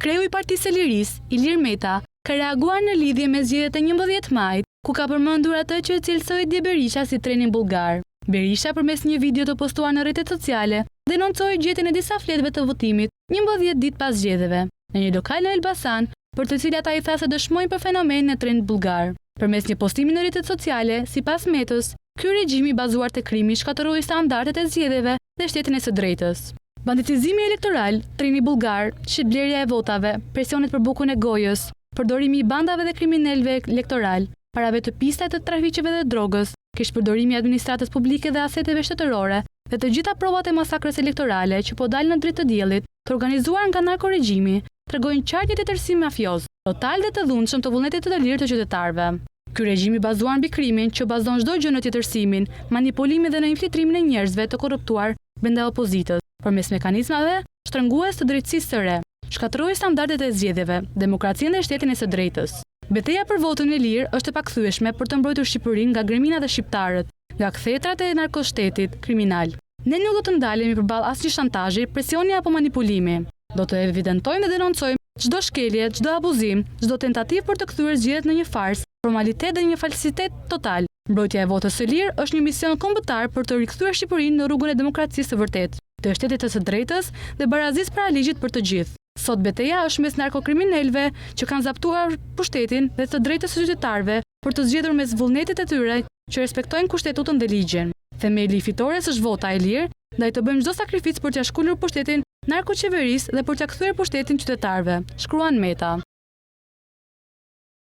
Kreu i Partisë së Lirisë, Ilir Meta, ka reaguar në lidhje me zgjedhjet e 11 majit, ku ka përmendur atë që e cilësoi dje Berisha si trenin bullgar. Berisha përmes një video të postuar në rrjetet sociale, denoncoi gjetjen e disa fletëve të votimit 11 ditë pas zgjedhjeve, në një lokal në Elbasan, për të cilat ai tha se dëshmojnë për fenomenin e trenit bullgar. Përmes një postimi në rrjetet sociale, sipas Metës, ky regjim i bazuar te krimi shkatërroi standardet e zgjedhjeve dhe shtetin e së drejtës. Banditizimi elektoral, treni bullgar, shitblerja e votave, presionet për bukën e gojës, përdorimi i bandave dhe kriminelëve elektoralë, parave të pista të trafiqeve dhe drogës, keqpërdorimi i administratës publike dhe aseteve shtetërore dhe të gjitha provat e masakrës elektorale që po dalin në dritë të diellit, të organizuar nga narkoregjimi, tregojnë qartë një tjetërsim mafioz, total dhe të dhunshëm të vullnetit të lirë të qytetarëve. Ky regjim i bazuar mbi krimin, që bazon çdo gjë në tjetërsimin, manipulimin dhe në infiltrimin e njerëzve të korruptuar brenda opozitës, përmes mekanizmave shtrëngues të drejtësisë së re, shkatërroi standardet e zgjedhjeve, demokracinë dhe shtetin e së drejtës. Beteja për votën e lirë është e pakthyeshme për të mbrojtur Shqipërinë nga gremina dhe shqiptarët, nga kthetrat e narkoshtetit kriminal. Ne nuk do të ndalemi përballë asnjë shantazhi, presioni apo manipulimi. Do të evidentojmë dhe denoncojmë çdo shkelje, çdo abuzim, çdo tentativë për të kthyer zgjedhjet në një farsë, formalitet dhe një falsitet total. Mbrojtja e votës së lirë është një mision kombëtar për të rikthyer Shqipërinë në rrugën e demokracisë së vërtetë, të shtetit të së drejtës dhe barazisë para ligjit për të gjithë. Sot beteja është mes narkokriminelëve që kanë zaptuar pushtetin dhe të drejtës së qytetarëve për të zgjedhur mes vullnetit të tyre që respektojnë kushtetutën dhe ligjin. Themeli i fitores është vota e lirë, ndaj të bëjmë çdo sakrificë për t'ia shkulur pushtetin narkoqeverisë dhe për t'ia kthyer pushtetin qytetarëve, shkruan Meta.